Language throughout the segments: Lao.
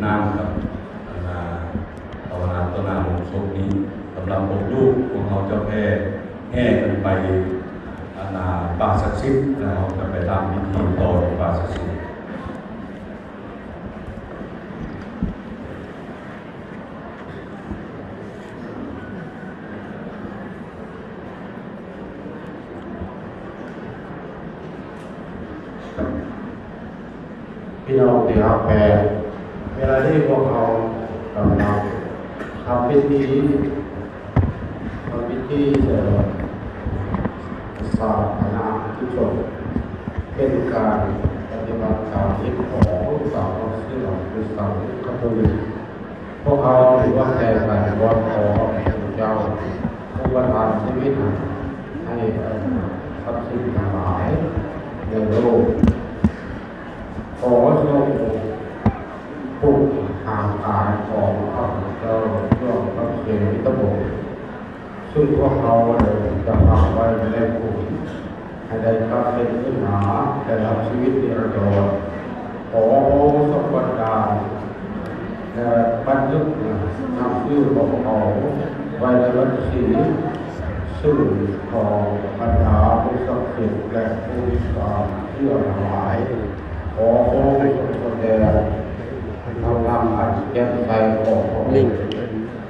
ນາມກັບ ອັນນ່າ ພາວະນາຕໍ່ໜ້າໂລງສົບນີ້ ສຳລັບພວກລູກ ພວກເຮົາຈະແຜ່ແຫ່ກັນໄປ ອັນນ່າ ປ່າສັກສິດ ແລ້ວເຮົາຈະໄປທຳພິທີຕໍ່ທີ່ປ່າສັກສິດ. ພີ່ນ້ອງທີ່ຮັກແພງ, ເວລານີ້ພວກເຮົາກຳລັງທຳພິທີ ທຳພິທີສາປະນະກິດສົບ ເປັນການປະຕິບັດຕາມຮີດຂອງສາວເຊື່ອຄຣິສຕະຄາໂທລິກ. ພວກເຮົາຖືວ່າແຕ່ງການວອນຂໍພະເຈົ້າ ຜູ້ປະທານຊີວິດໃຫ້ກັບສັບສິນທັງຫຼາຍໃນໂລກ. ຂໍຊົງປົກຮ່າງກາຍຂອງຂ້າພະເຈົ້າ ເພື່ອພະເຄວິຕະບົງ ຊຶ່ງພວກເຮົາໄດ້ຈະຝາກໄວ້ໃນຄຸນ ໃຫ້ໄດ້ກັບຄືນຄືນມາ ແລະ ຮັບຊີວິດນິລັນດອນ. ຂໍພະອົງຊົງບັນດານ ແລະ ບັນທຶກນຳຊື່ຂອງເຮົາໄວ້ໃນບັນຊີຊື່ຂອງບັນດາຜູ້ສັກສິດ ແລະ ຜູ້ທີ່ເຊື່ອທັງຫຼາຍ. ຂໍພະອົງຊົງສະແດງພະລັງອັນແຈ່ມໃສຂອງພະອົງ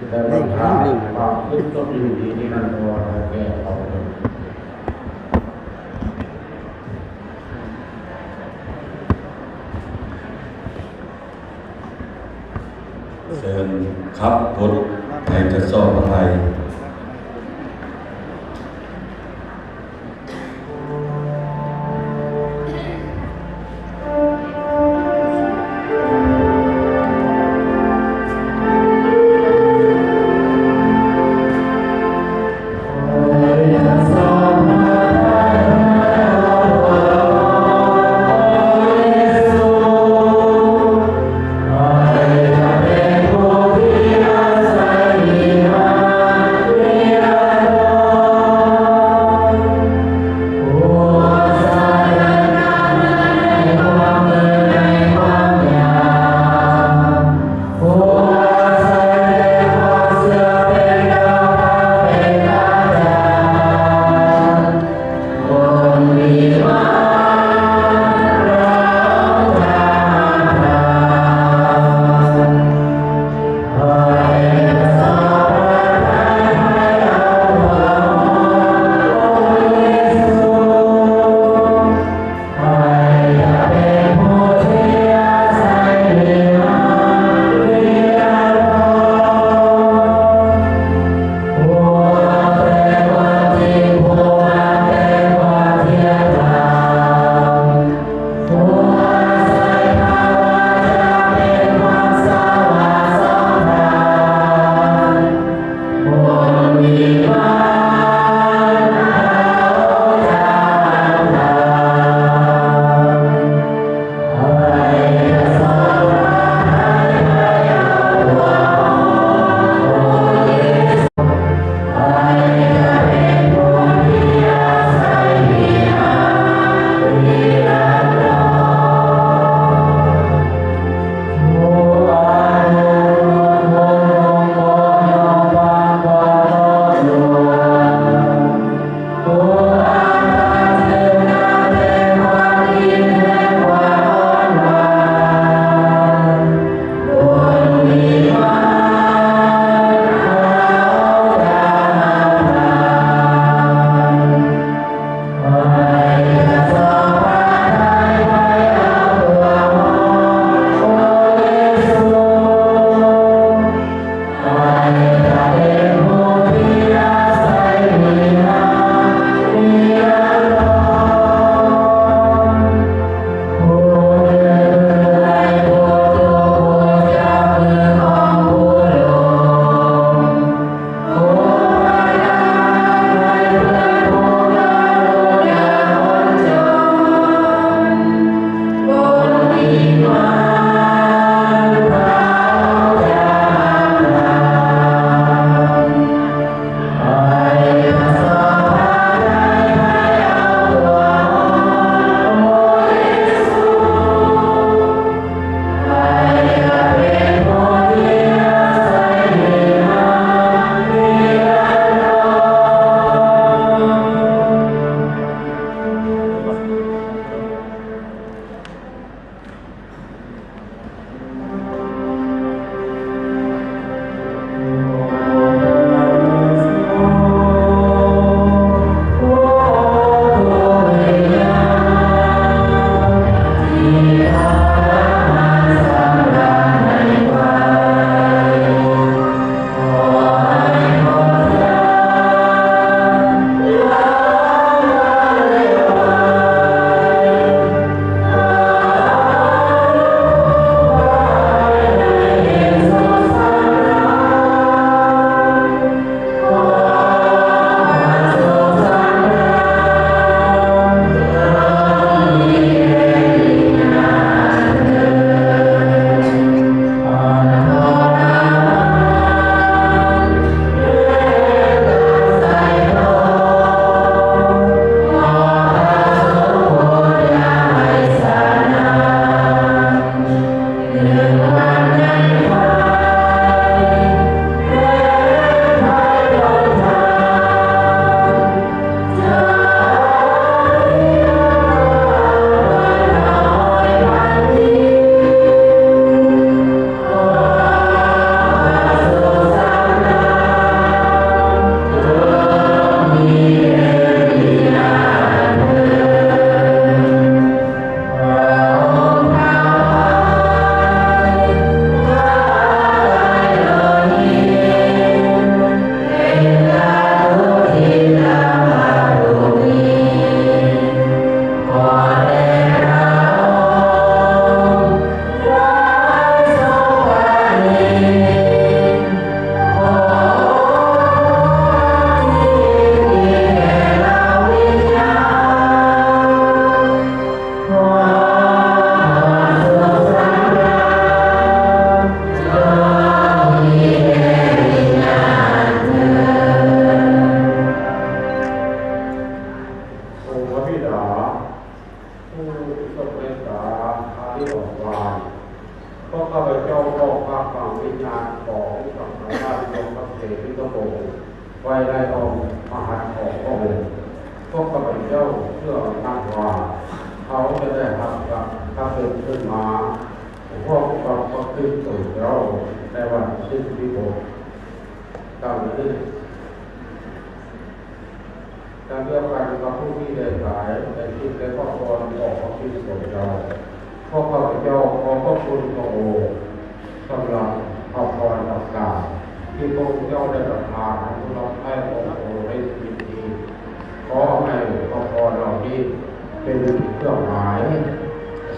ແລະ ບັນດາຄວາມສຸກສົບຢູ່ດີນິລັນດອນໃຫ້ແກ່ເຮົາເທີ້ນ. ເຊີນຂັບລົດໄປຈັດຊອກພະໄທ. ຂ້າພະເຈົ້າຂໍຝາກຝັງວິນຍານຂອງສັງຄະລາດ ລວມທັງເສນສິງກະໂປ ໄວ້ໃນອ້ອມພະຫັດຂອງພະອົງ. ພວກຂ້າພະເຈົ້າເຊື່ອໝັ້ນວ່າ ເຮົາຈະໄດ້ຮັບການສຳເລັດຂຶ້ນມາ ພ້ອມກັບພະຄຣິດໂຕເຈົ້າ ໃນວັນສິ້ນຊີວິດ. ດັ່ງນີ້ ເຊັ່ນດຽວກັນກັບຜູ້ທີ່ໄດ້ຕາຍ ໄດ້ສິ້ນ ແລະ ພະພອນຂອງພະຄຣິດໂຕເຈົ້າ, ພວກຂ້າພະເຈົ້າຂໍຂອບຄຸນພະອົງສຳລັບພະພອນຕ່າງໆ ທີ່ພະອົງເຈົ້າໄດ້ປະທານໃຫ້ຜູ້ຮັບໃຊ້ຂອງພະອົງໃນຊີວິດນີ້. ຂໍໃຫ້ພະພອນເຫຼົ່ານີ້ເປັນເຄື່ອງໝາຍ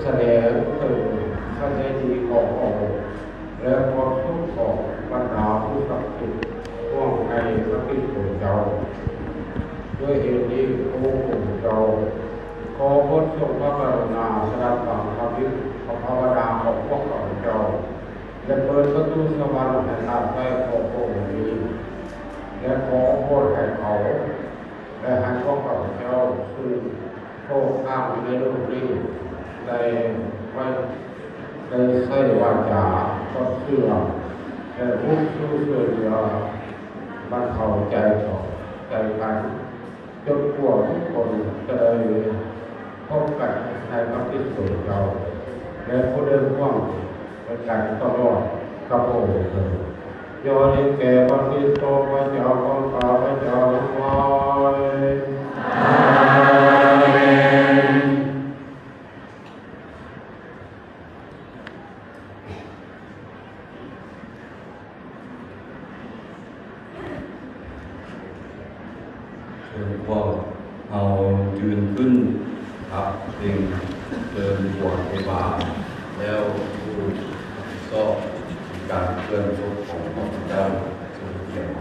ສະແດງເຖິງພະໄຊດີຂອງພະອົງ ແລະ ຄວາມສຸກຂອງບັນດາຜູ້ສັກສິດຮ່ວມໃນພະຄຣິດໂຕເຈົ້າ. ດ້ວຍເຫດນີ້ ໂອ ພະເຈົ້າ, ຂໍໂປດຊົງພະກະລຸນາສະດັບຟັງຄຳວິພາວະນາຂອງພວກຂ້າພະເຈົ້າ ແລະ ເປີດປະຕູສະຫວັນໃຫ້ຂ້າພະເຈົ້າຂອງພະອົງນີ້ ແລະ ຂໍໂປດໃຫ້ເຂົາ ແລະ ໃຫ້ພວກຂ້າພະເຈົ້າ ຊຶ່ງໂຕຂ້າງໃນໂລກນີ້ ໄດ້ໄວ້ ໄດ້ໃຊ້ວາຈາຄວາມເຊື່ອ ແລະ ຮູ້ສູ່ຊ່ວຍເຫຼືອບັນເທົາໃຈຂອງໃຈກັນ ຈົນກວ່າທຸກຄົນຈະໄດ້ພົບກັນໃນພະຄຣິດໂຕເຈົ້າ ແລະ ຜູ້ໄດ້ຮ່ວມໃນການຕະຫຼອດກັບພະອົງເທີ້ນ. ຍ້ອນເຫັນແກ່ພະຄຣິດໂຕພະເຈົ້າຂອງຂ້າພະເຈົ້າທັງຫຼາຍ. ອາເມນ. ເຊີນພວກເຮົາຢືນຂຶ້ນ ຂັບເພງເຊີນພວກເທວາ ແລ້ວຜູ້ຮັບຜິດຊອບການເຄື່ອນສົບຂອງພວກເຈົ້າ ຊົງກຽມ.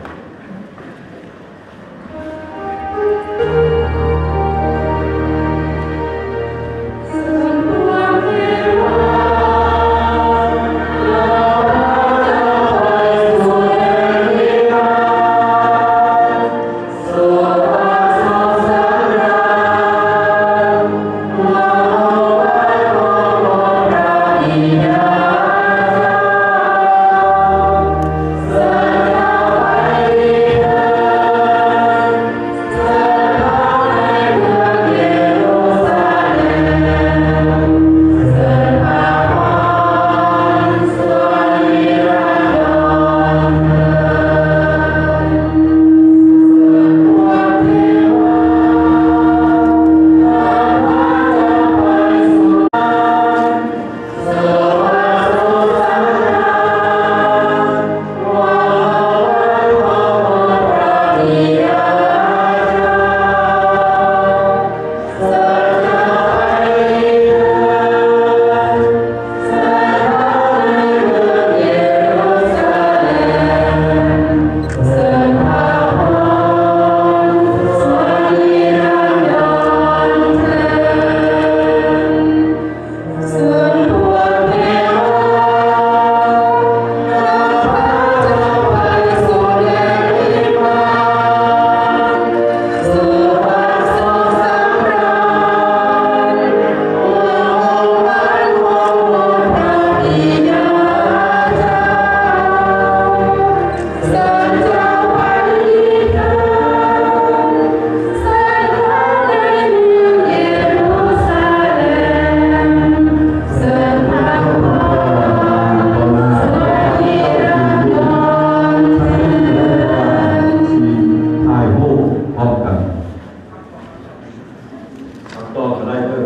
ຖ່າຍຮູບພ້ອມກັນ ຮັບຕໍ່ກໍໄດ້ເດີ.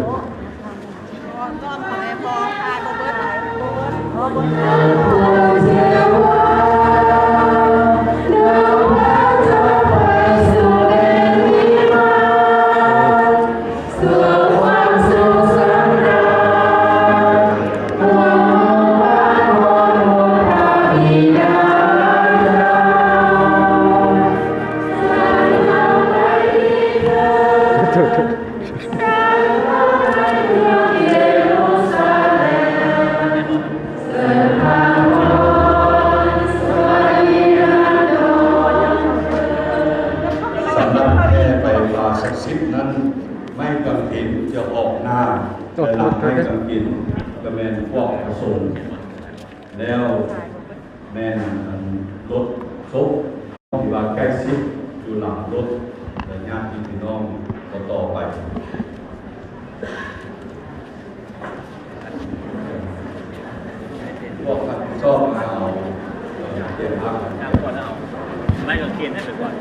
ສຳລັບແຫ່ໄປພາສັກສິດນັ້ນ, ໄມ້ກາງເຂນຈະອອກໜ້າ ແລະ ຫຼັງໄມ້ກາງເຂນຈະແມ່ນພວກພະສົງ. ແລ້ວແມ່ນອັນລົດສົບທີ່ວ່າໃກ້ຊິດຢູ່ຫຼັງລົດ ແລະ ຍາດຕິພີ່ນ້ອງຕໍ່ໆໄປ. ພວກຮັບຜິດຊອບມາເອົາ ເອົາ ເອົາ ໄມ້ກາງເຂນໃຫ້ໄປກ່ອນ.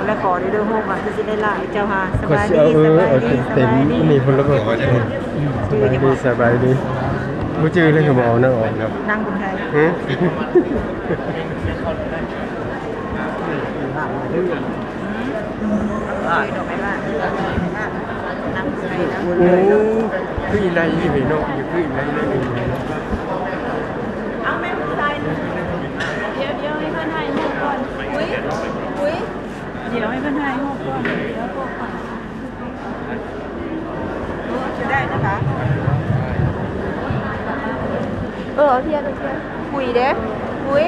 ແລ້ວຂໍເດີ ໂຮມວ່າຄືຊິໄດ້ຫຼາຍ ເຈົ້າຫາ. ສະບາຍດີ ເອີ ສະບາຍດີ ເອີ ສະບາຍດີ ນີ້ພຸ້ນລະບໍ່? ສະບາຍດີ ສະບາຍດີ. ບໍ່ຈື່ເລີຍ ຄືບໍ່ເອົານາອອກນະ ນາງບຸນໄທ. ຫື? ໂອ້ ຄືອີ່ໄລອີ່ເວເນາະ ຄືອີ່ໄລອີ່ເວເນາະ. ເອົາແມ່ຜູ້ຊາຍ ດຽວ ດຽວໃຫ້ເພິ່ນຖ່າຍຮູບກ່ອນ. ອຸ້ຍ ອຸ້ຍ ດຽວໃຫ້ເພິ່ນຖ່າຍຮູບກ່ອນ ດຽວບອກກ່ອນ. ເອີ ເອົາທຽນ ເອົາທຽນ. ອຸ້ຍເດ້ ອຸ້ຍ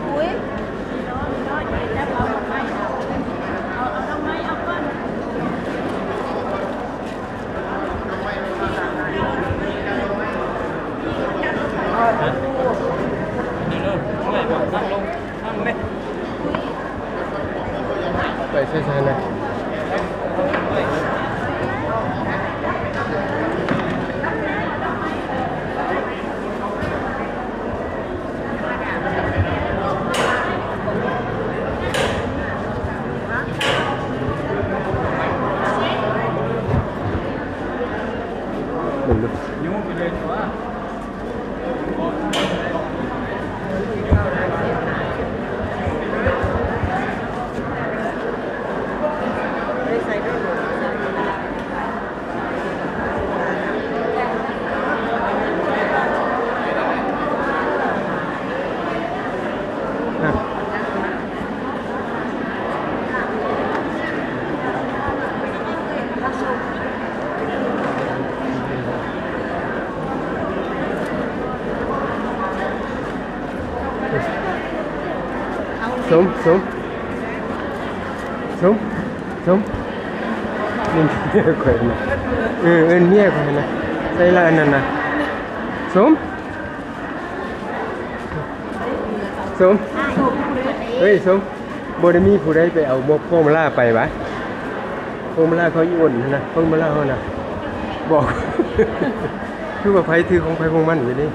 ອຸ້ຍ. ໄປໃສໆນະ? ເບິ່ງດູ. ສົມ ສົມ ສົມ ສົມ ເອີ້ນເມຍຂ້ອຍນະ ເອີ ເອີ້ນເມຍຂ້ອຍນະ ໃສ່ລະອັນນັ້ນນະ ສົມ ສົມ ເອີຍ ສົມ ບໍ່ໄດ້ມີຜູ້ໃດໄປເອົາໝົກພວງມາລາໄປຫວາ? ພວງມາລາເຂົາອີ່ອົນຫັ້ນນະ ພວງມາລາເຮົານະ ບອກ ຄືວ່າໃຜຖືຂອງໃຜຂອງມັນຢູ່ເດ້.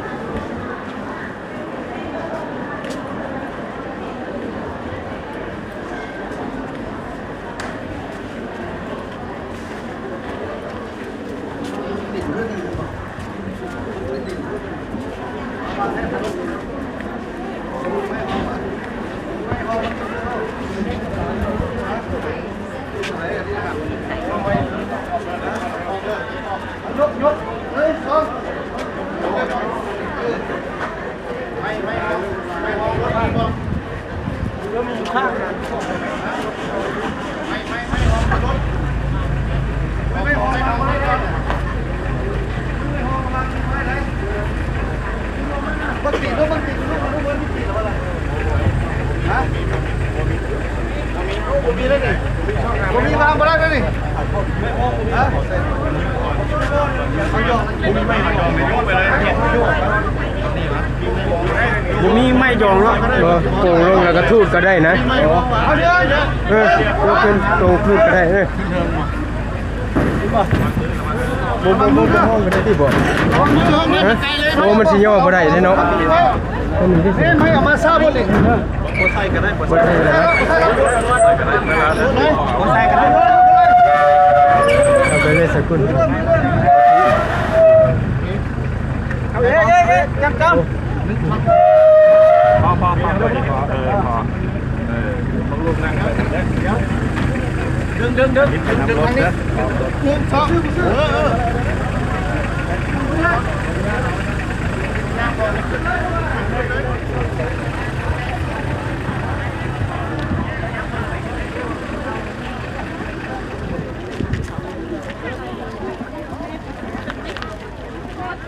ບໍ່ມີໄມ້ດອງເນາະ ບໍ່ໂປ່ງລົງແລ້ວກະທູດກະໄດ້ນະ ເອີ ຍົກຂຶ້ນໂຕທູດກະໄດ້ ເອີ. ບໍ່ ບໍ່ ບໍ່ ບໍ່ຮ້ອງກະໄດ້ຕິບໍ່? ຮະ? ໂອ້ ມັນຊິຍໍບໍ່ໄດ້ເດ້ເນາະ ເອົາມາຊາບໍ່ນີ້ ບໍ່ໃສ່ກະໄດ້ ບໍ່ໃສ່ກະໄດ້ ເອົາໄປເລີຍສະກຸນ ເອົາ ເອີ ເອີ ເອີ ຈຳ ຈຳ ພໍ ພໍ ພໍ ພໍ ເອີ ພໍ ເອີ ເບິ່ງລູກນັ່ງ ດຶງ ດຶງ ດຶງ ດຶງທາງນີ້ ໜຶ່ງ ສອງ ເອີ ເອີ. ຕ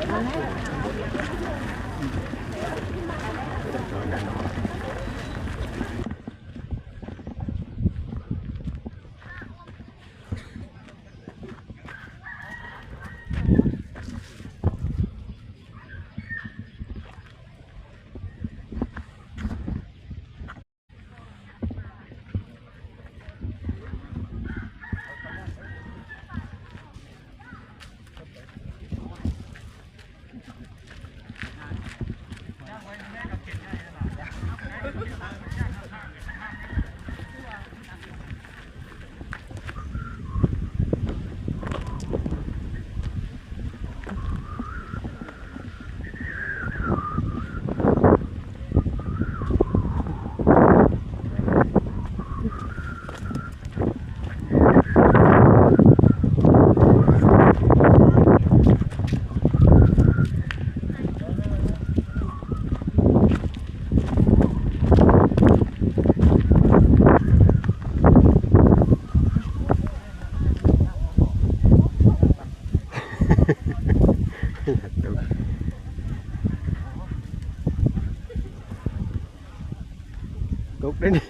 ົກໄດ້ນີ້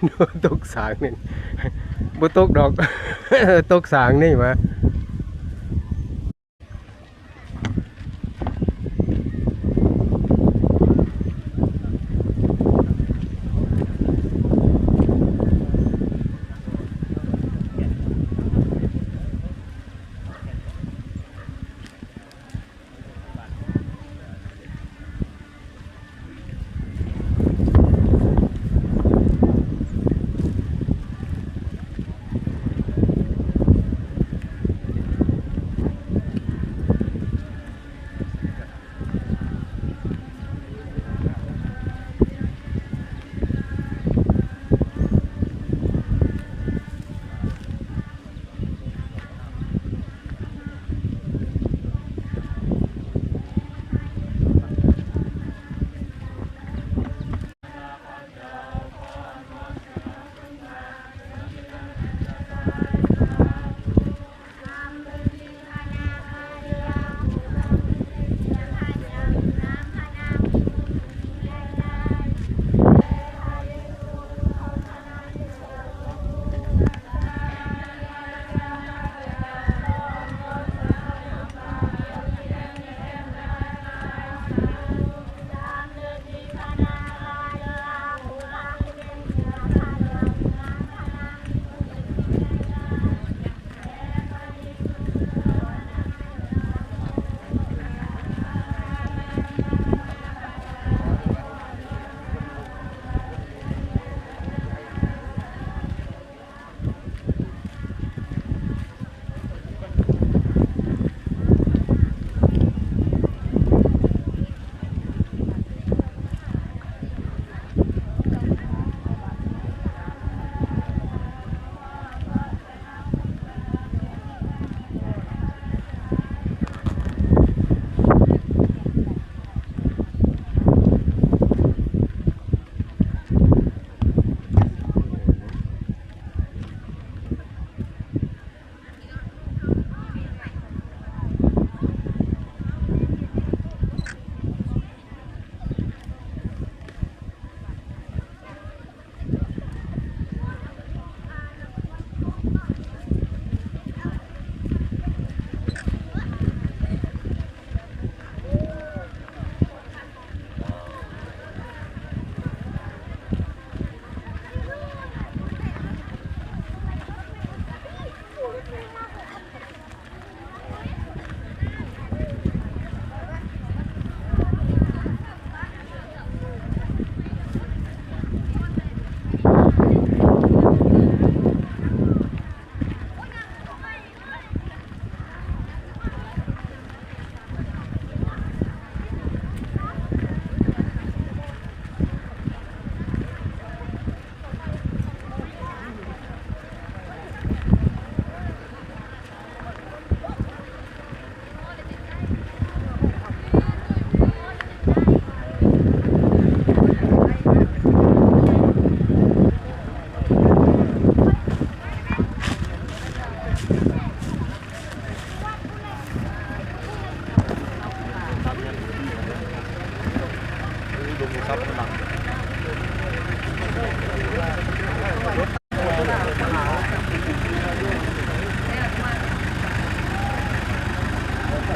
ຕົກສາງນີ້ ບໍ່ຕົກດອກ ຕົກສາງນີ້ຫວາ.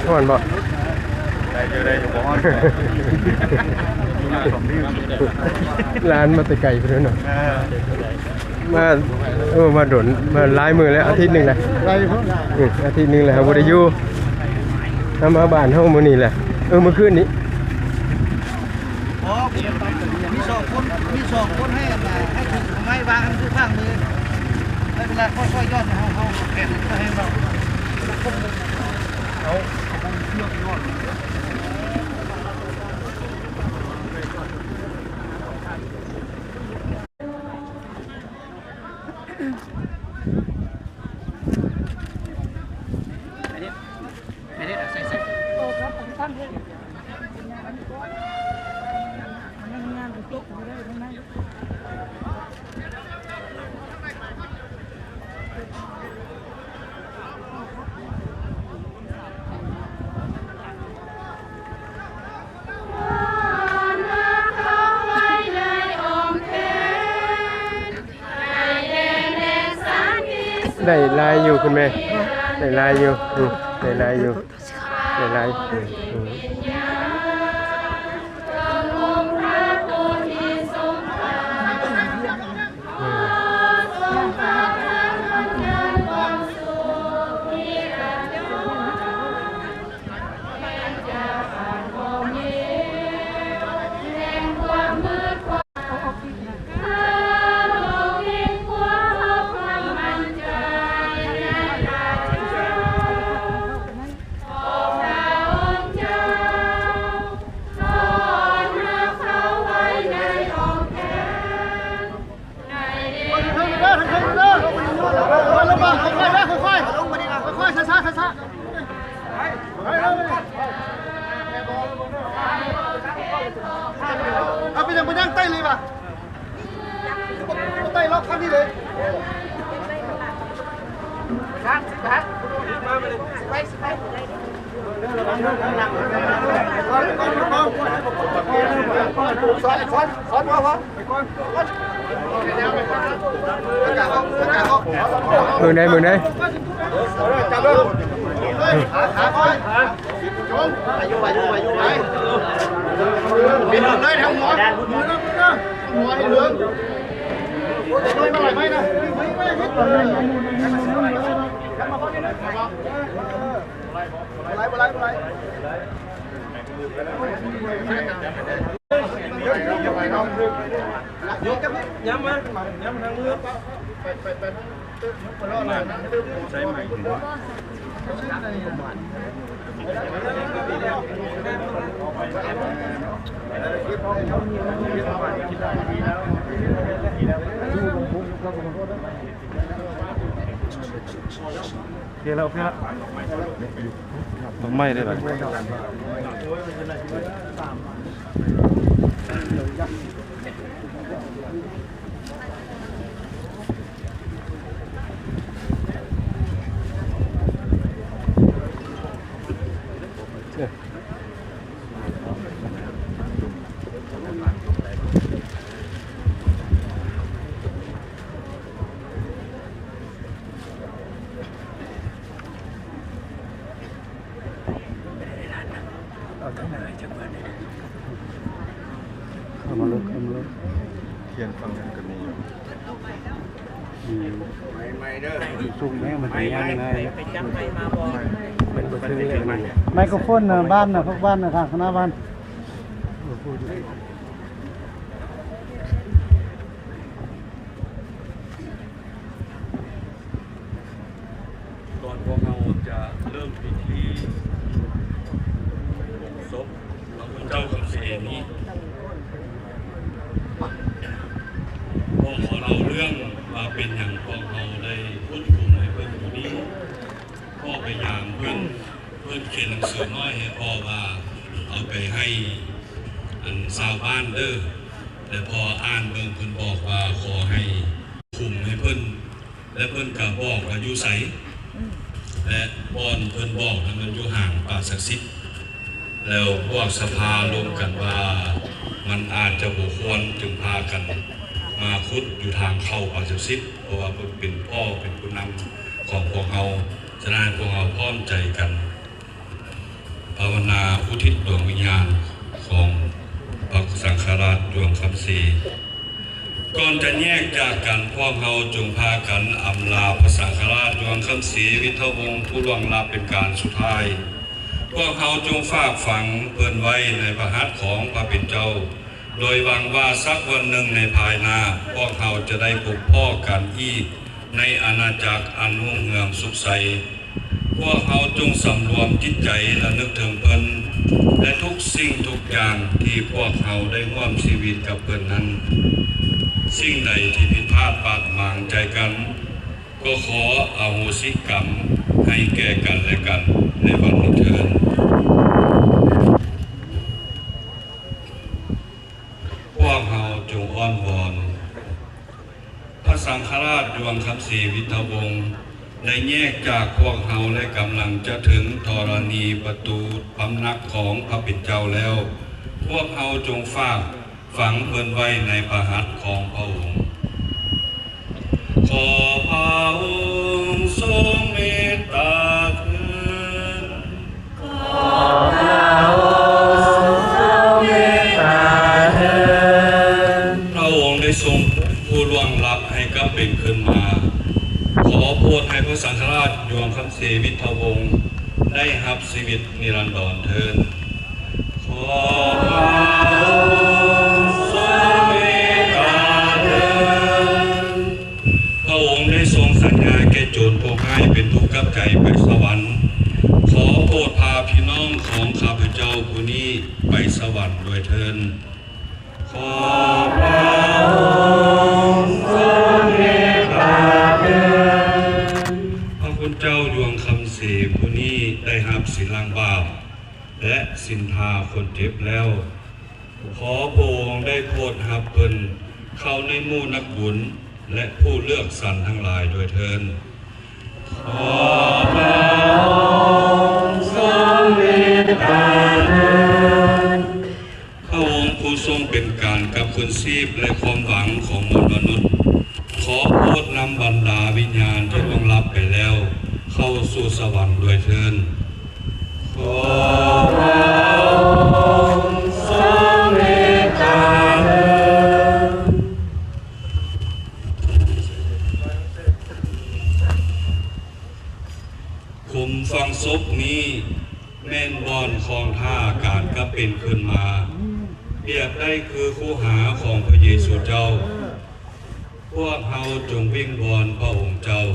ฮ้อนบ่? ໄດ້ຢູ່ ໄດ້ຢູ່ ບໍ່ຮ້ອນ. ຫຼານມາແຕ່ໄກພຸ້ນເນາະ. ເອີ ມາ ເອີ ມາດົນ ມາຫຼາຍມື້ແລ້ວ ອາທິດໜຶ່ງແລ້ວ. ໄດ້ຢູ່ ອືມ ອາທິດໜຶ່ງແລ້ວ ເຮົາບໍ່ໄດ້ຢູ່. ເຮົາມາບ້ານເຮົາມື້ນີ້ແຫຼະ ເອີ ມື້ຄືນນີ້. ອໍ ມີສອງຄົນ ມີສອງຄົນໃຫ້ ໃຫ້ຖືໄມ້ວາງ ຄືຂ້າງມື ໄດ້ເວລາຄ່ອຍໆ ຍ້ອນໃຫ້ເຮົາ ເຮົາແຂນໃຫ້ເຮົາ ເອົາ ເອົາເຊືອກຍ້ອນ. ໄດ້ຫຼາຍຢູ່ຄຸນແມ່ ໄດ້ຫຼາຍຢູ່ ອືມ ໄດ້ຫຼາຍຢູ່ ໄດ້ຫຼາຍ ອືມ ອືມ. ເອົາ ເປັນຫຍັງ ເປັນຫຍັງ ໄຕ້ເລີຍຫວາ? ໄຕ້ລັອກຄັນນີ້ເລີຍ. ສອນ ສອນ ສອນ ພໍ ພໍ. ເບິ່ງໄດ້ ເບິ່ງໄດ້. ໂອເຄແລ້ວ ໂອເຄແລ້ວ. ດອກໄມ້ໄດ້ບາດນີ້. ເອົາທາງໜ້າຈັກບາດນີ້. ເຂົ້າມາເລີຍ ເຂົ້າມາເລີຍ. ທຽນຝັ່ງນັ້ນກໍມີຢູ່. ອືມ ໃໝ່ໆ ເດີ ສູງແຮງ ມັນຊິຍ່າງງ່າຍ. ໄປຈັບໄມ້ມາບໍ່? ມັນບໍ່ຖືກແລ້ວ. ໄມໂຄຣໂຟນນະ ບ້ານນະ ພວກບ້ານນະ ທາງຄະນະບ້ານ. ກ່ອນພວກເຮົາຈະເລີ່ມພິທີໝົກສົບພະຄຸນເຈົ້າຄຳສະເອງນີ້ ພໍ່ຂໍເລົ່າເລື່ອງວ່າເປັນຫຍັງພວກເຮົາໄດ້ຂຸດຂຸມໃຫ້ເພິ່ນຢູ່ນີ້. ພໍ່ໄປຢາມເພິ່ນ ເພິ່ນຂຽນໜັງສືມາໃຫ້ພໍ່ວ່າເອົາໄປໃຫ້ ອັນ ຊາວບ້ານເດີ ແລະ ພໍ່ອ່ານເບິ່ງ ເພິ່ນບອກວ່າຂໍໃຫ້ຂຸມໃຫ້ເພິ່ນ ແລະ ເພິ່ນກໍບອກວ່າຢູ່ໃສ ແລະ ບ່ອນເພິ່ນບອກນັ້ນມັນຢູ່ຫາງປ່າສັກສິດ. ແລ້ວພວກສະພາລົມກັນວ່າໃນ ມັນອາດຈະບໍ່ຄວນຈຶ່ງພາກັນມາຂຸດຢູ່ທາງເຂົ້າປາກເຈັດສິບ ເພາະວ່າເພິ່ນເປັນພໍ່ເປັນຜູ້ນຳຂອງພວກເຮົາ. ສະນັ້ນ ໃຫ້ພວກເຮົາພ້ອມໃຈກັນພາວະນາອຸທິດດວງວິນຍານຂອງພະສັງຄະລາດດວງຄຳເສ. ກ່ອນຈະແຍກຈາກກັນ, ພວກເຮົາຈົ່ງພາກັນອຳລາພະສັງຄະລາດດວງຄຳເສ ວິທະວົງ ຜູ້ລ່ວງລັບເປັນການສຸດທ້າຍ. ພວກເຮົາຈົ່ງຝາກຝັງເພິ່ນໄວ້ໃນພະຫັດຂອງພະເປັນເຈົ້າ, ໂດຍຫວັງວ່າສັກວັນໜຶ່ງໃນພາຍໜ້າ, ພວກເຮົາຈະໄດ້ພົບພໍ້ກັນອີກໃນອານາຈັກອັນຮຸ່ງເຮືອງສຸກໄຊ. ພວກເຮົາຈົ່ງສຳລວມຈິດໃຈລະນຶກເຖິງເພິ່ນ ແລະ ທຸກສິ່ງທຸກຢ່າງທີ່ພວກເຮົາໄດ້ຮ່ວມຊີວິດກັບເພິ່ນນັ້ນ. ສິ່ງໃດທີ່ຜິດພາດບາດໝາງໃຈກັນ, ກໍຂໍອະໂຫສິກຳໃຫ້ແກ່ກັນແລະກັນໃນວັນນີ້ເທີ້ນ. ພວກເຮົາຈົ່ງອ້ອນວອນ. ພະສັງຄະລາດດວງຄຳເສ ວິທະວົງ ໄດ້ແຍກຈາກພວກເຮົາ ແລະ ກຳລັງຈະເຖິງທໍລະນີປະຕູພຳນັກຂອງພະເປັນເຈົ້າແລ້ວ. ພວກເຮົາຈົ່ງຝາກ ຝັງເພິ່ນໄວ້ໃນພະຫັດຂອງພະອົງ. ຂໍພະອົງຊົງເມດຕາເທີ້ນ. ຂໍພະອົງຊົງເມດຕາເທີ້ນ. ພະອົງໄດ້ຊົງຜູ້ລ່ວງລັບໃຫ້ກັບເປັນຄືນມາ. ຂໍໂປດໃຫ້ພະສັງຄະລາດດວງຄຳເສ ວິທະວົງ ໄດ້ຮັບຊີວິດນິລັນດອນເທີ້ນ. ຂໍພະອົງຊົງເມດຕາເທີ້ນ. ພະອົງໄດ້ຊົງສັນຍາແກ່ໂຈນຜູ້ຮ້າຍເປັນຜູ້ກັບໃຈໄປສະຫວັນ. ຂໍໂປດພາພີ່ນ້ອງຂອງຂ້າພະເຈົ້າຜູ້ນີ້ໄປສະຫວັນດ້ວຍເທີ້ນ. ຂໍພະອົງຊົງເມດຕາເທີ້ນ. ພະຄຸນເຈົ້າດວງຄຳເສຜູ້ນີ້ໄດ້ຮັບສິນລ້າງບາບ ແລະ ສິນທາຄົນເຈັບແລ້ວ. ຂໍພະອົງໄດ້ໂປດຮັບເພິ່ນເຂົ້າໃນໝູ່ນັກບຸນ ແລະ ຜູ້ເລືອກສັນທັງຫຼາຍດ້ວຍເທີ້ນ. ຂໍພະອົງຊົງເມດຕາເທີ້ນ. ພະອົງຜູ້ຊົງເປັນການກັບຄືນຊີບ ແລະ ຄວາມຫວັງຂອງມວນມະນຸດ, ຂໍໂປດນຳບັນດາວິນຍານທີ່ລ່ວງລັບໄປແລ້ວເຂົ້າສູ່ສະຫວັນດ້ວຍເທີ້ນ. ຂໍພະອົງຊົງເມດຕາເທີ້ນ. ຂຸມຝັງສົບນີ້ແມ່ນບ່ອນຂອງທ່າການກັບເປັນຄືນມາ, ປຽບໄດ້ຄືຄູຫາຂອງພະເຢຊູເຈົ້າ. ພວກເຮົາຈົ່ງວິງວອນພະອົງເຈົ້າ.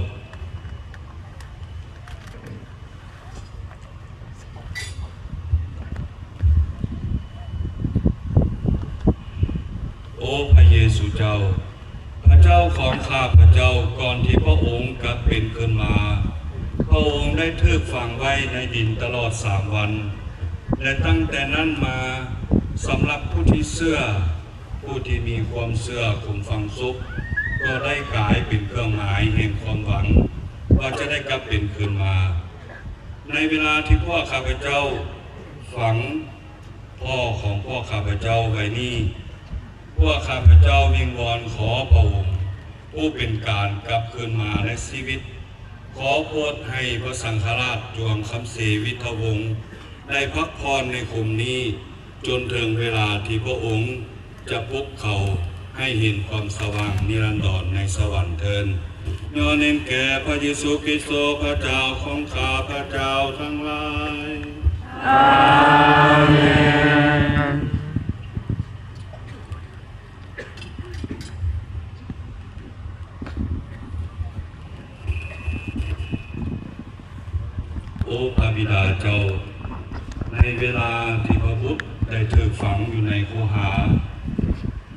ໂອພະເຢຊູເຈົ້າ, ພະເຈົ້າຂອງຂ້າພະເຈົ້າ, ກ່ອນທີ່ພະອົງກັບເປັນຄືນມາ, ພະອົງໄດ້ຖືກຝັງໄວ້ໃນດິນຕະຫຼອດສາມວັນ, ແລະ ຕັ້ງແຕ່ນັ້ນມາ, ສຳລັບຜູ້ທີ່ເຊື່ອ, ຜູ້ທີ່ມີຄວາມເຊື່ອ, ຂຸມຝັງສົບກໍໄດ້ກາຍເປັນເຄື່ອງໝາຍແຫ່ງຄວາມຫວັງວ່າຈະໄດ້ກັບເປັນຄືນມາ. ໃນເວລາທີ່ພວກຂ້າພະເຈົ້າຝັງພໍ່ຂອງພວກຂ້າພະເຈົ້າໄວ້ນີ້, ພວກຂ້າພະເຈົ້າວິງວອນຂໍພະອົງ, ຜູ້ເປັນການກັບຄືນມາໃນຊີວິດ, ຂໍໂປດໃຫ້ພະສັງຄະລາດດວງຄຳເສວິທະວົງ ໄດ້ພັກຜ່ອນໃນຂຸມນີ້, ຈົນເຖິງເວລາທີ່ພະອົງຈະປຸກເຂົາໃຫ້ເຫັນຄວາມສະຫວ່າງນິລັນດອນໃນສະຫວັນເທີ້ນ. ຍ້ອນເໜັງແກ່ພະເຢຊູຄຣິສໂຕ ພະເຈົ້າຂອງຂ້າພະເຈົ້າທັງຫຼາຍ. ອາເມນ. ໂອພະບິດາເຈົ້າ, ໃນເວລາທີ່ພະບຸດໄດ້ຖືກຝັງຢູ່ໃນຄູຫາ,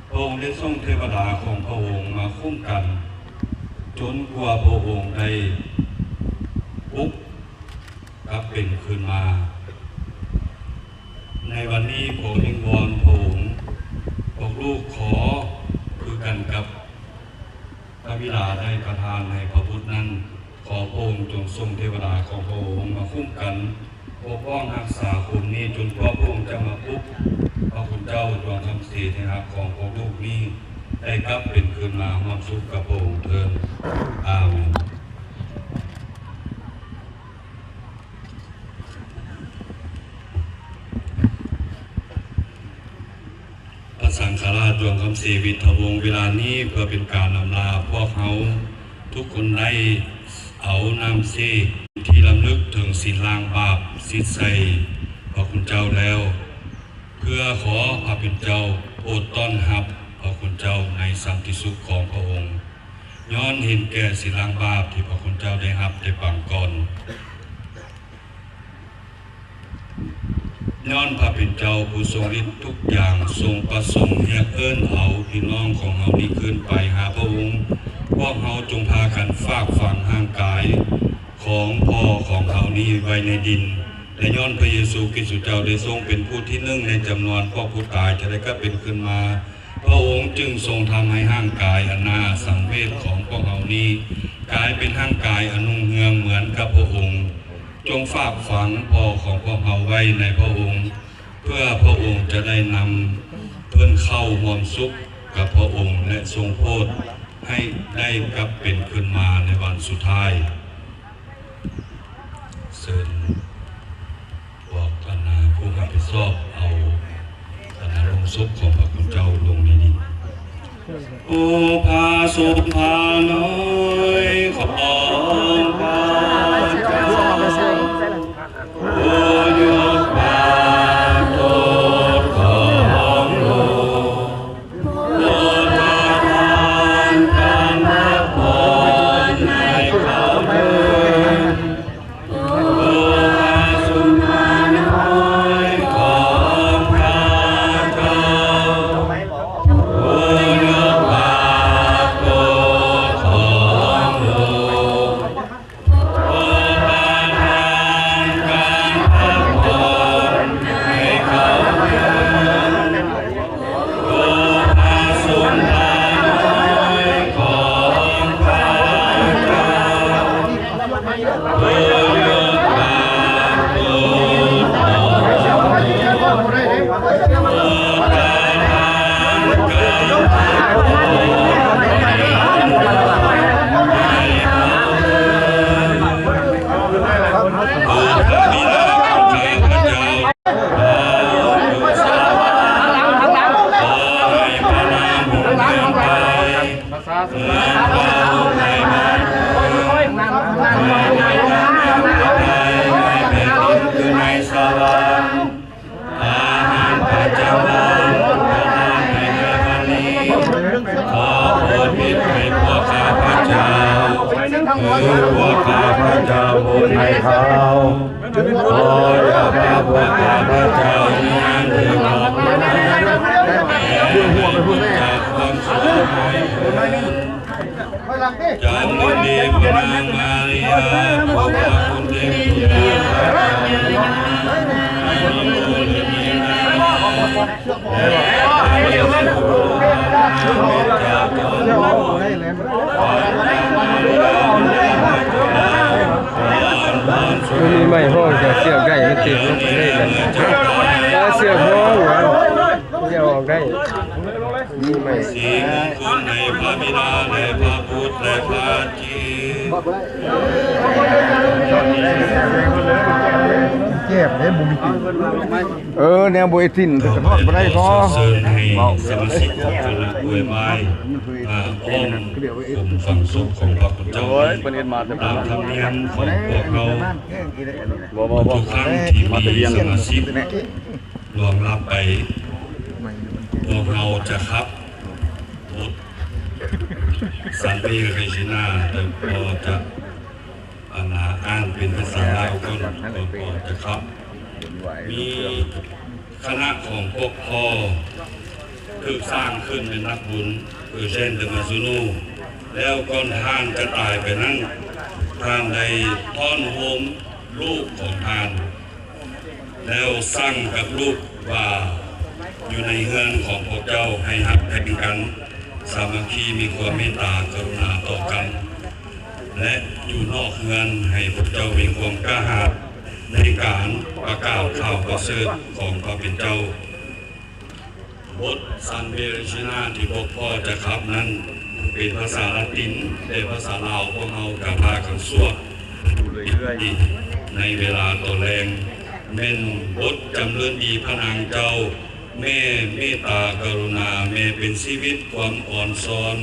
ພະອົງໄດ້ສົ່ງເທວະດາຂອງພະອົງມາຄຸ້ມກັນ, ຈົນກວ່າພະອົງໄດ້ປຸກກັບເປັນຄືນມາ. ໃນວັນນີ້ ພວກວິງວອນພະອົງ, ພວກລູກຂໍຄືກັນກັບ ພະບິດາໄດ້ປະທານໃຫ້ພະບຸດນັ້ນ, ຂໍພະອົງຈົ່ງສົ່ງເທວະດາຂອງພະອົງມາຄຸ້ມກັນ, ປົກປ້ອງຮັກສາຂຸມນີ້, ຈົນກວ່າພະອົງຈະມາປຸກພະຄຸນເຈົ້າດວງຄຳເສ ທີ່ຮັກຂອງພວກລູກນີ້ ໄດ້ກັບເປັນຄືນມາຮ່ວມສຸກກັບພະອົງເທີ້ນ. ອາເມນ. ພະສັງຄະລາດ ດວງຄຳສີວິດທະວົງ ເວລານີ້ເພື່ອເປັນການອຳລາພວກເຮົາທຸກຄົນໄດ້ເອົານ້ຳເສກທີ່ລຳລຶກເຖິງສິນລ້າງບາບສີດໃສ່ພະຄຸນເຈົ້າແລ້ວ ເພື່ອຂໍພະເປັນເຈົ້າໂປດຕ້ອນຮັບພະຄຸນເຈົ້າໃນສັນຕິສຸກຂອງພະອົງ ຍ້ອນເຫັນແກ່ສິນລ້າງບາບທີ່ພະຄຸນເຈົ້າໄດ້ຮັບແຕ່ປາງກ່ອນ. ຍ້ອນພະເປັນເຈົ້າຜູ້ຊົງລິດທຸກຢ່າງຊົງປະສົງຮຽກເອີ້ນເອົາພີ່ນ້ອງຂອງເຮົານີ້ຄືນໄປຫາພະອົງ, ພວກເຮົາຈົ່ງພາກັນຝາກຝັງຮ່າງກາຍຂອງພໍ່ຂອງເຮົານີ້ໄວ້ໃນດິນ. ແລະ ຍ້ອນພະເຢຊູຄຣິດເຈົ້າໄດ້ຊົງເປັນຜູ້ທີໜຶ່ງໃນຈຳນວນພວກຜູ້ຕາຍຈະໄດ້ກັບເປັນຄືນມາ, ພະອົງຈຶ່ງຊົງທຳໃຫ້ຮ່າງກາຍອັນໜ້າສັງເວດຂອງພວກເຮົານີ້ ກາຍເປັນຮ່າງກາຍອັນຮຸ່ງເຮືອງເໝືອນກັບພະອົງ. ຈົ່ງຝາກຝັງພໍ່ຂອງພວກເຮົາໄວ້ໃນພະອົງ, ເພື່ອພະອົງຈະໄດ້ນຳເພິ່ນເຂົ້າຮ່ວມສຸກກັບພະອົງ ແລະ ຊົງໂປດໃຫ້ໄດ້ກັບເປັນຄືນມາໃນວັນສຸດທ້າຍ. ເຊີນພວກຄະນະຜູ້ຮັບຜິດຊອບເອົາຄະນະໂລງສົບຂອງພະຄຸນເຈົ້າລົງໃນດິນ. ໂອພະສົມພານ້ອຍຂອງພະເຈົ້າ ຜູ້ຍົກບາບໂທດຂອງໂລກ ໂປດປະທານການພັກຜ່ອນໃຫ້ເຂົາເທີ້ນ. ໂອພະສົມພານ້ອຍຂອງພະເຈົ້າ ຜູ້ຍົກບາບໂທດຂອງໂລກ ອາຫານປະຈຳວັນຂອງທ່ານໃນມື້ວັນນີ້ ຂໍໂປດພິດໃຫ້ພວກຂ້າພະເຈົ້າ ຄືພວກຂ້າພະເຈົ້າໂປດໃຫ້ເຂົາ. ຂໍຢ່າພາພວກຂ້າພະເຈົ້າໃນຍາມຖືກຫຼອກລວງ ແຕ່ຈົ່ງເອົາພວກເຮົາຈາກຄວາມຊົ່ວ. ເຈົ້າຍິນດີພະນາງມາລິຍາ ຜູ້ເຈົ້າຄຸນເຕັມດ້ວຍພະວິນຍານ ມັນມີໄມ້ຮ້ອງຈາກເຊືອກໄດ້ ມັນເຕັມລົງໄປເລີຍນະ ເຊືອກຮ້ອງຫວາ ມັນຈະອອກໄດ້ ມີໄມ້ ສີມຸງຄຸນໃນພະບິດາ ແລະ ພະບຸດ ແລະ ພະຈິດ ແຈບເດ້ ບໍ່ມີກິນ. ເອີ ແນວບໍ່ໄດ້ກິນ ເປັນຕາຮອດບໍ່ໄດ້ພໍ. ຂໍເຊີນໃຫ້ສະມາຊິກຂອງຄະນະອວຍວາຍ ມາອ້ອມກົມຝັງສົບຂອງພະຄຸນເຈົ້າ ເອີຍ ເພິ່ນເຮັດມາແຕ່ ຕາມທຳນຽມຂອງພວກເຮົາ ບໍ່ ບໍ່ ບໍ່ ທຸກຄັ້ງທີ່ມີສະມາຊິກລ່ວງລັບໄປ ພວກເຮົາຈະຂັບບົດ Salve Regina ແຕ່ກໍຈະ ອັນ ອ່ານເປັນພາສາລາວກ່ອນ ກໍຈະຂັບ. ມີຄະນະຂອງພວກພໍ່ຖືກສ້າງຂຶ້ນເປັນນັກບຸນ Eugène de Mazzone ແລ້ວກ່ອນທ່ານຈະຕາຍໄປນັ້ນ ທ່ານໄດ້ທ້ອນໂຮມລູກຂອງທ່ານ ແລ້ວສັ່ງກັບລູກວ່າ ຢູ່ໃນເຮືອນຂອງພວກເຈົ້າໃຫ້ຮັກແພງກັນ ສາມັກຄີ ມີຄວາມເມດຕາກະລຸນາຕໍ່ກັນ ແລະ ຢູ່ນອກເຮືອນໃຫ້ພວກເຈົ້າມີຄວາມກ້າຫານໃນການປະກາດຂ່າວປະເສີດຂອງພະເປັນເຈົ້າ. ບົດ Salve Regina ທີ່ພວກພໍ່ຈະຂັບນັ້ນ ເປັນພາສາລາຕິນ ແຕ່ພາສາລາວພວກເຮົາກະພາກັນສວດຢູ່ເລື້ອຍໆ ໃນເວລາຕອນແລງ ແມ່ນບົດຈຳເລີນດີພະນາງເຈົ້າ ແມ່ເມດຕາກະລຸນາ ແມ່ເປັນຊີວິດ ຄວາມອ່ອນຊອນ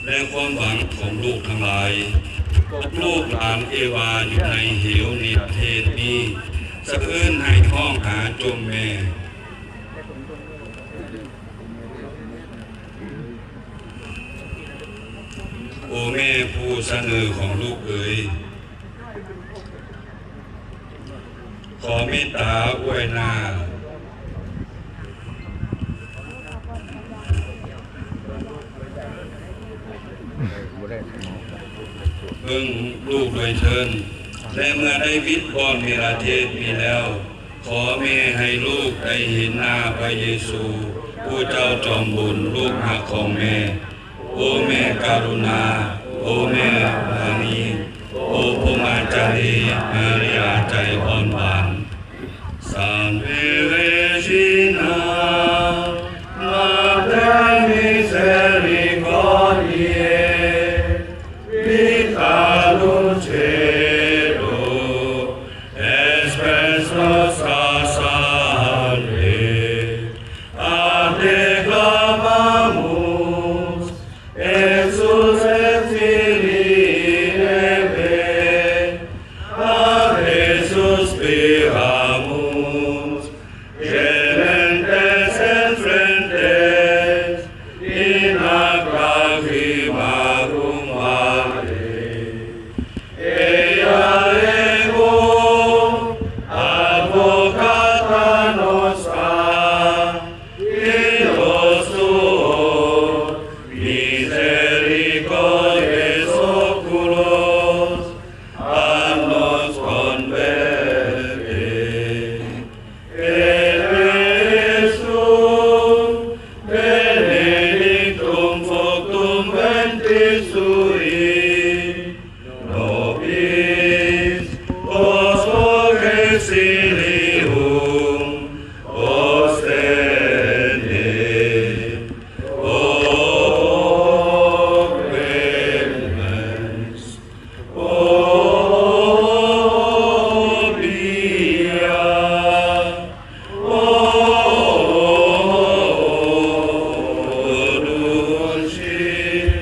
ແລະ ຄວາມຫວັງຂອງລູກທັງຫຼາຍ. ພວກລູກຫຼານເອວາຢູ່ໃນເຫວເນລະເທດນີ້ ສະເອື້ອນໃຫ້ຮ້ອງຫາຈົ່ງແມ່. ໂອແມ່ຜູ້ສະເໜີຂອງລູກເອີຍ, ຂໍເມດຕາອວຍໜ້າ ເບິ່ງລູກດ້ວຍເທີ້ນ. ແລະ ເມື່ອໄດ້ວິດບ່ອນເນລະເທດນີ້ແລ້ວ, ຂໍແມ່ໃຫ້ລູກໄດ້ເຫັນໜ້າພະເຢຊູ ຜູ້ເຈົ້າຈອມບຸນ ລູກຮັກຂອງແມ່. ໂອແມ່ກະລຸນາ, ໂອແມ່ປານີ, ໂອພົມມາຈາລີ ມາລິຍາໃຈອ່ອນຫວານ. Salve Regina, Mater misericordiae, vita dulcedo, et spes nostra salve. A te clamamus, exsultes in Debe, a te suspiramus, gementes et frentes in lacrimarum vale. Eia ego advocata nostra in locutus misericordiae oculos, a nos converte. Ea ejus benedictum fructum ventris tui, nobis quos progressilium ostende. O clemens, O pia, O dulcis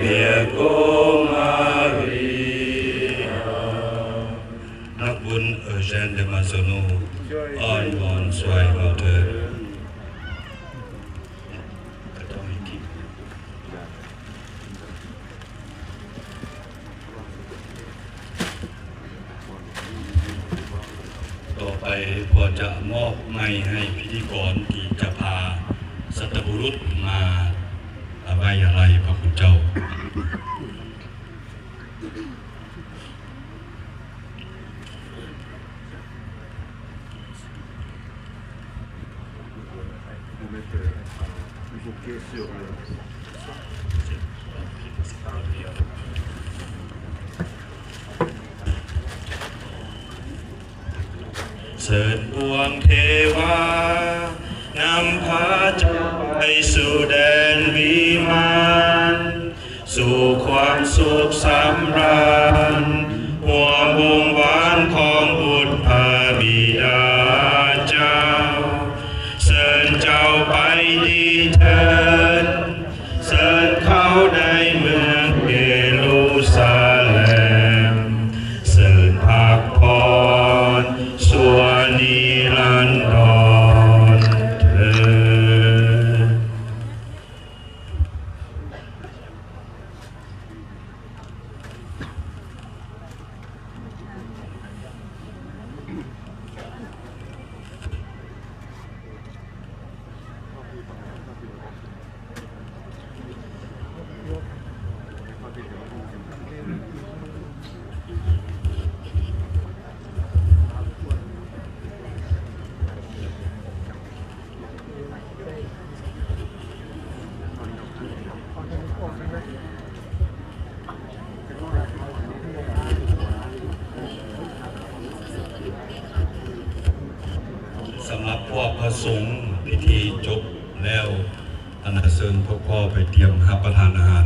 Virgo Maria. ນັກບຸນ Eugène de Maisonneuve ອ້ອນວອນຊ່ວຍເຮົາເທີ້ນ. ຕໍ່ໄປ ພໍ່ຈະມອບໄມໃຫ້ພິທີກອນທີ່ຈະພາສັດຕະບຸລຸດມາໄວ້ອາໄລພະຄຸນເຈົ້າ. Vous mettez un bouquet sur le ເຊີນປວງເທວາ ນຳພາເຈົ້າໄປສູ່ແດນວິມານ ສູ່ຄວາມສຸກສຳລານ ຮ່ວມວົງວານຂອງບຸດພະບິດາເຈົ້າ. ເຊີນເຈົ້າໄປດີເທີ້ນ ເຊີນເຂົ້າໃນເມືອງເຢຣູຊາແລັມ ເຊີນພັກຜ່ອນຊົ່ວນິລັນດອນເທີ້ນ. ສຳລັບພວກພະສົງ ພິທີຈົບ ແລ້ວ ອັນນາເຊີນພວກພໍ່ໄປຕຽມຮັບປະທານອາຫານ.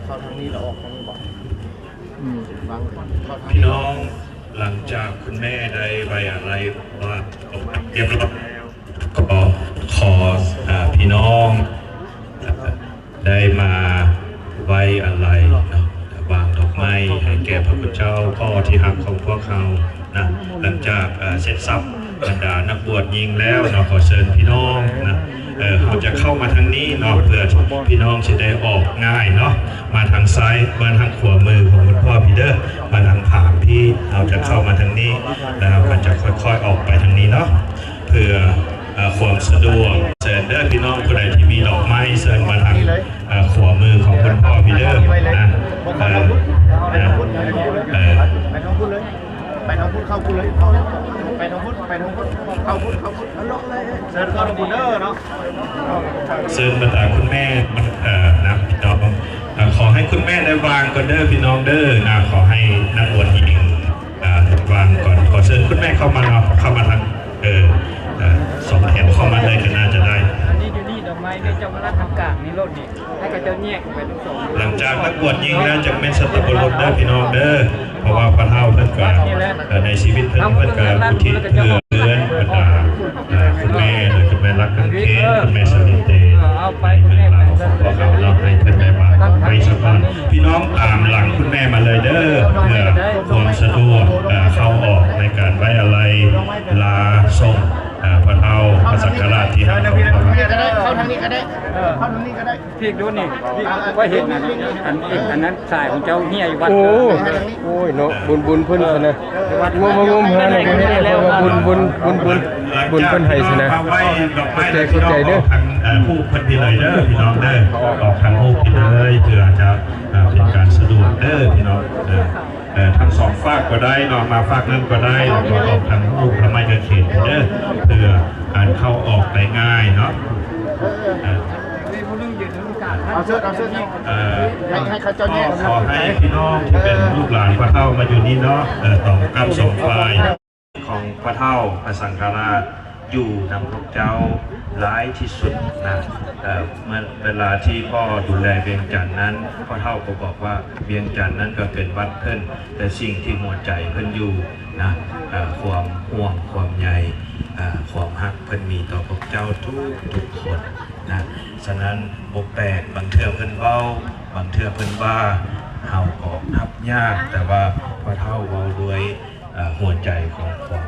ເຂົ້າທາງນີ້ແລ້ວອອກທາງນີ້ບໍ່? ອືມ ວາງເຂົ້າທາງ ພີ່ນ້ອງ ຫຼັງຈາກຄຸນແມ່ໄດ້ໄວ້ອາໄລວາດອອກຮຽບຮ້ອຍແລ້ວ ກໍຂໍ ອາ ພີ່ນ້ອງ ໄດ້ມາໄວ້ອາໄລເນາະ ວາງດອກໄມ້ໃຫ້ແກ່ພະຄຸນເຈົ້າພໍ່ທີ່ຮັກຂອງພວກເຮົານະ. ຫຼັງຈາກ ເອີ ເສັດສັບບັນດານັກບວດຍິງແລ້ວເນາະ ຂໍເຊີນພີ່ນ້ອງນະ ເອີ ເຮົາຈະເຂົ້າມາທາງນີ້ເນາະ ເພື່ອພີ່ນ້ອງຊິໄດ້ອອກງ່າຍເນາະ ມາທາງຊ້າຍ ມາທາງຂວາມືຂອງຄຸນພໍ່ພີເດີ ມາທາງຂາງພີ້ ເຮົາຈະເຂົ້າມາທາງນີ້ ແລ້ວເຮົາກໍຈະຄ່ອຍໆອອກໄປທາງນີ້ເນາະ ເພື່ອ ເອີ ຄວາມສະດວກ. ເຊີນເດີພີ່ນ້ອງ ຜູ້ໃດທີ່ມີດອກໄມ້ ເຊີນມາທາງ ເອີ ຂວາມືຂອງຄຸນພໍ່ພີເດີນະ ເອີ ນະ ເອີ ໄປທາງພຸ້ນເລີຍ ໄປທາງພຸ້ນ ເຂົ້າພຸ້ນເລີຍ ໄປທາງພຸ້ນ ໄປທາງພຸ້ນ ເຂົ້າພຸ້ນ ເຂົ້າພຸ້ນ ເຊີນເຂົ້າທາງພຸ້ນເດີເນາະ. ເຊີນບັນດາຄຸນແມ່ ເອີ ນະ ເນາະ ເອີ ຂໍໃຫ້ຄຸນແມ່ໄດ້ວາງກ່ອນເດີພີ່ນ້ອງເດີນະ ຂໍໃຫ້ນັກບວດຍິງ ອ່າ ວາງກ່ອນ ຂໍເຊີນຄຸນແມ່ເຂົ້າມາເນາະ ເຂົ້າມາທາງ ເອີ ເອີ ສອງແຖວເຂົ້າມາເລີຍກໍໜ້າຈະໄດ້. ອັນນີ້ຢູ່ນີ້ດອກໄມ້ນີ້ ເຈົ້າມາລັດທາງກາງນີ້ໂລດນີ້ ໃຫ້ເຂົາເຈົ້າແຍກອອກໄປທັງສອງ. ຫຼັງຈາກນັກບວດຍິງແລ້ວ ຈະແມ່ນສັດຕະບຸລຸດເດີພີ່ນ້ອງເດີ ເພາະວ່າພໍ່ເຖົ້າເພິ່ນກໍ ເອີ ໃນຊີວິດເພິ່ນ ເພິ່ນກໍອຸທິດເພື່ອເຮືອນບັນດາ ເອີ ຄຸນແມ່ ໂດຍຄຸນແມ່ລັກກຳເຂດ ຄຸນແມ່ສະລິນເຕ ໃນເລື່ອງລາວຂອງພວກເຮົາເນາະ ໃຫ້ເພິ່ນໄດ້ມາໄວ້ສະກ່ອນ. ພີ່ນ້ອງຕາມຫຼັງຄຸນແມ່ມາເລີຍເດີ ເພື່ອຄວາມສະດວກ ເອີ ເຂົ້າອອກໃນການໄວ້ອາໄລລາສົ່ງ ເອີ ພໍ່ເຖົ້າພະສັງຄະລາດທີ່ຮັກຂອງພວກເຮົາ. ເຂົ້າທາງນີ້ກໍໄດ້ ເອີ ເຂົ້າທາງນີ້ກໍໄດ້ ເອີ ເຂົ້າທາງນີ້ກໍໄດ້. ພີກດູນີ້ ພີກ ຂ້ອຍເຫັນອັນ ອັນ ອັນນັ້ນສາຍຂອງເຈົ້າເຫ່ຍຢູ່ວັດ. ໂອ້ຍ ໂອ້ຍເນາະ ບຸນ ບຸນເພິ່ນຊະນະ ງຸມ ງຸມຫາໃນເພິ່ນເດ້ ເພາະວ່າບຸນ ບຸນ ບຸນ ບຸນ ບຸນເພິ່ນໃຫ້ຊະນະ. ຂອບໃຈ ຂອບໃຈເດີ ເອີ ຜູ້ເພິ່ນພີເລີຍເດີ ພີ່ນ້ອງເດີ ອອກທາງຮູບພີເລີຍ ເພື່ອຈະ ເອີ ເປັນການສະດວກເດີ ພີ່ນ້ອງເດີ. ເອີ ທັງສອງຟາກກໍໄດ້ເນາະ ມາຟາກນັ້ນກໍໄດ້ ແລ້ວກໍອອກທາງຮູບ ທາງໄມ້ກາງເຂນເດີ ເພື່ອການເຂົ້າອອກໄດ້ງ່າຍເນາະ. ເອີ ເອົາເຊີນ ເອົາເຊີນ ເອີ ໃຫ້ ໃຫ້ເຂົາເຈົ້າແຍກ ກໍຂໍໃຫ້ພີ່ນ້ອງທີ່ເປັນ ເອີ ລູກຫຼານພໍ່ເຖົ້າມາຢູ່ນີ້ເນາະ ເອີ ຕ້ອງກັບສອງຝ່າຍ ຂອງພໍ່ເຖົ້າພະສັງຄະລາດຢູ່ນຳພວກເຈົ້າຫຼາຍທີ່ສຸດນະ. ເອີ ເມື່ອເວລາທີ່ພໍ່ດູແລວຽງຈັນນັ້ນ ພໍ່ເຖົ້າກໍບອກວ່າວຽງຈັນນັ້ນກໍເປັນວັດເພິ່ນ ແຕ່ສິ່ງທີ່ຫົວໃຈເພິ່ນຢູ່ນະ ເອີ ຄວາມຫ່ວງຄວາມໃຍ ເອີ ຄວາມຮັກເພິ່ນມີຕໍ່ພວກເຈົ້າທຸກໆຄົນນະ. ສະນັ້ນບໍ່ແປກ ບາງເທື່ອເພິ່ນເວົ້າ ບາງເທື່ອເພິ່ນວ່າ ເຮົາກໍຮັບຍາກ ແຕ່ວ່າພໍ່ເຖົ້າເວົ້າດ້ວຍ ເອີ ຫົວໃຈຂອງຄວາມ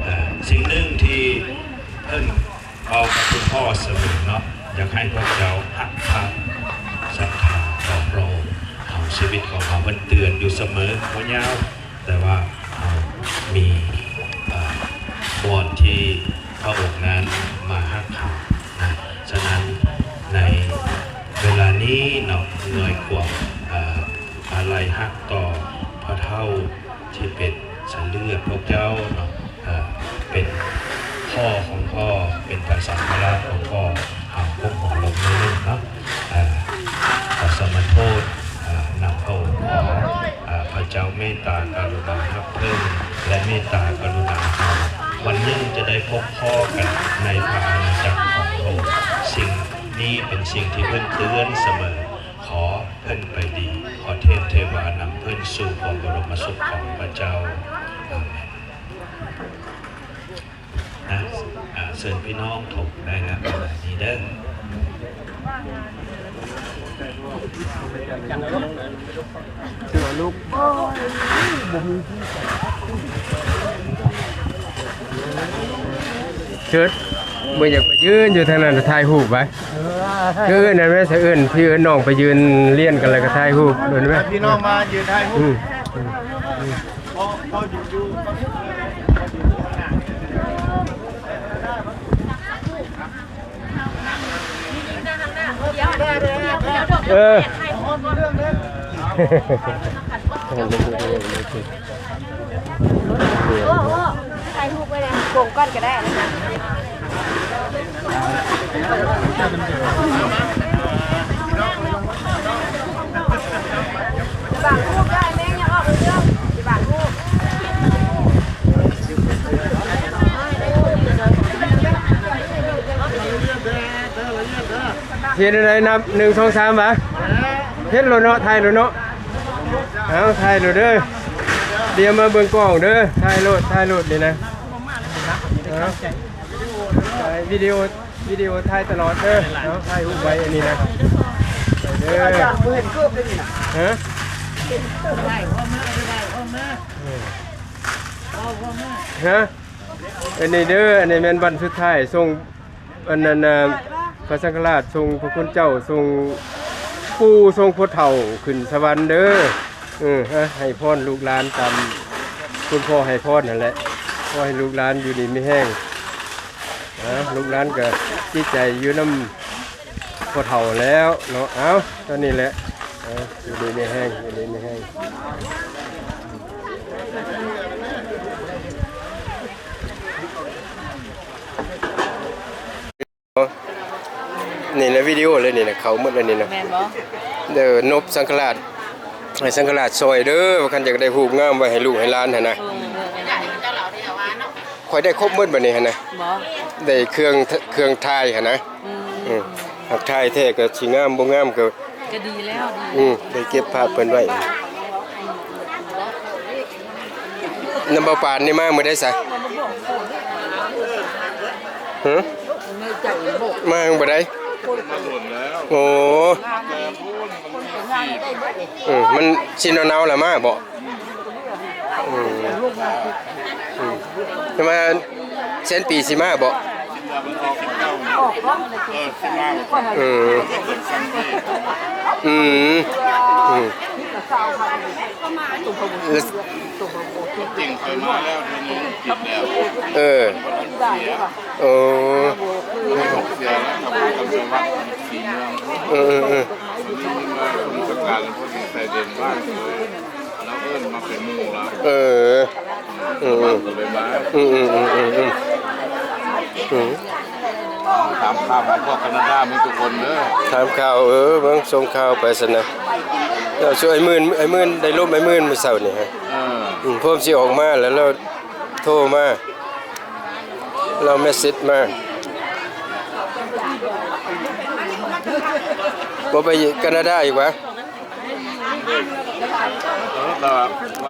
ເອີ ສິ່ງໜຶ່ງທີ່ເພິ່ນເວົ້າກັບຄຸນພໍ່ສະເໝີເນາະ ຢາກໃຫ້ພວກເຈົ້າຮັກພະ ສັດທາຕໍ່ພະອົງ ເອົາຊີວິດຂອງເຮົາ ເພິ່ນເຕືອນຢູ່ສະເໝີ ບໍ່ຍາວ ແຕ່ວ່າເຮົາມີ ເອີ ບ່ອນທີ່ພະອົງນັ້ນມາຮັກເຮົານະ. ສະນັ້ນໃນເວລານີ້ເນາະ ດ້ວຍຄວາມ ເອີ ອາໄລຮັກຕໍ່ພໍ່ເຖົ້າ ທີ່ເປັນສາຍເລືອດພວກເຈົ້າເນາະ ເອີ ເປັນພໍ່ຂອງພໍ່ ເປັນພະສັງຄະລາດຂອງພໍ່ ເຮົາກົ້ມຫົວລົງໜ້ອຍໜຶ່ງເນາະ ເອີ ຂໍສະມາໂທດ ເອີ ນຳພະອົງ ຂໍ ເອີ ພະເຈົ້າເມດຕາກະລຸນາຮັບເພິ່ງ ແລະ ເມດຕາກະລຸນາເຮົາ ວັນໜຶ່ງຈະໄດ້ພົບພໍ້ກັນໃນພະອານາຈັກຂອງພະອົງ. ສິ່ງນີ້ເປັນສິ່ງທີ່ເພິ່ນເຕືອນສະເໝີ ຂໍເພິ່ນໄປດີ ຂໍເທບເທວານຳເພິ່ນສູ່ພະບໍລົມມະສຸກຂອງພະເຈົ້າ. ອາເມນ. ນະ ອາ ເຊີນພີ່ນ້ອງຖົງໄດ້ແລ້ວ ເວລານີ້ເດີ. ເຊື່ອລູກ ບໍ່ມີທີ່ ເຊີນ ບໍ່ຢາກໄປຢືນຢູ່ທາງນັ້ນ ຖ່າຍຮູບໄວ້. ເອີ ເອີ້ນນັ້ນແມ່ນ ເອີ້ນພີ່ເອີ້ນນ້ອງໄປຢືນລຽນກັນ ແລ້ວກໍຖ່າຍຮູບ ເອີ້ນແມ່ ພີ່ນ້ອງມາຢືນຖ່າຍຮູບ. ອືມ ເອີ. ຖ່າຍຮູບໄວ້ເລີຍ ກົງກ່ອນກໍໄດ້ນະ. ບາງຮູບໄດ້ແມ່ ຢ່າອອກເລື່ອງ ບາງຮູບ. ເຮັດແນວໃດ ນັບ ໜຶ່ງ ສອງ ສາມ ຫວາ? ເຮັດໂລດເນາະ ຖ່າຍໂລດເນາະ. ເອົາ ຖ່າຍໂລດເດີ ດຽວມາເບິ່ງກ້ອງເດີ ຖ່າຍໂລດ ຖ່າຍໂລດນີ້ນະ. ເອົາ ຖ່າຍວິດີໂອ ວິດີໂອຖ່າຍຕະຫຼອດເດີ. ເອົາ ຖ່າຍຮູບໄວ້ອັນນີ້ນະ ເດີ. ອາຈານບໍ່ເຫັນເກີບເດ້ນີ້ນະ. ຮະ? ຮະ? ອັນນີ້ເດີ ອັນນີ້ແມ່ນວັນສຸດທ້າຍ ສົ່ງ ອັນນັ້ນນະ ພະສັງຄະລາດ ສົ່ງພະຄຸນເຈົ້າ ສົ່ງປູ່ ສົ່ງພໍ່ເຖົ້າຂຶ້ນສະຫວັນເດີ. ເອີ ໃຫ້ພອນລູກຫຼານຕາມຄຸນພໍ່ໃຫ້ພອນຫັ້ນແຫຼະ. ຂໍໃຫ້ລູກຫຼານຢູ່ດີມີແຮງ. ເອົາ ລູກຫຼານກໍຈິດໃຈຢູ່ນຳພໍ່ເຖົ້າແລ້ວເນາະ. ເອົາ ຕອນນີ້ແຫຼະ ເອົາ ຢູ່ດີມີແຮງ ຢູ່ດີມີແຮງ. ນີ້ແຫຼະ ວິດີໂອເລີຍນີ້ນະ ເຂົ້າໝົດແລ້ວນີ້ນະ. ແມ່ນບໍ່? ເດີ ນົບສັງຄະລາດ ໃຫ້ສັງຄະລາດຊ່ອຍເດີ ຄັນຢາກໄດ້ຮູບງາມໄວ້ໃຫ້ລູກໃຫ້ຫຼານຫັ້ນນະ. ເອີ ເອີ ແມ່ນໆ ຂ້ອຍໄດ້ຄົບໝົດບັດນີ້ຫັ້ນນະ. ບໍ່? ໄດ້ເຄື່ອງ ເຄື່ອງຖ່າຍຫັ້ນນະ. ອືມ ອືມ ຫາກຖ່າຍແທ້ກໍຊິງາມ ບໍ່ງາມກໍ ກໍດີແລ້ວ ດີ ອືມ ໄດ້ເກັບພາບເພິ່ນໄວ້. ນຳບ່າວປານນີ້ມາມື້ໃດຊະ? ຫື? ມາມື້ໃດ? ໂອ້ ເອີ ມັນຊິໜາວໆ ລະມາບໍ? ອືມ ອືມ ແຕ່ວ່າແສນປີຊິມາບໍ? ອືມ ອືມ ອືມ ແລ້ວ ເອີ ໂອ້ ເອີ ເອີ ເອີ ເອີ ເອີ ອືມ ອືມ ອືມ ອືມ ອືມ ອືມ ຕາມຂ່າວຂອງພວກການາດາໝົດທຸກຄົນເດີ ຕາມຂ່າວ ເອີ ເບິ່ງ ສົ່ງຂ່າວໄປຊັ້ນນະ. ເຈົ້າຊ່ວຍ ອ້າຍໝື່ນ ອ້າຍໝື່ນ ໄດ້ລົມອ້າຍໝື່ນມື້ເຊົ້ານີ້ຮະ ເອີ ອືມ ພ້ອມຊິອອກມາແລ້ວ ລາວໂທມາ ລາວເມສເຊັດມາ. ບໍ່ໄປການາດາອີກຫວາ? ເອີ ແຕ່ວ່າ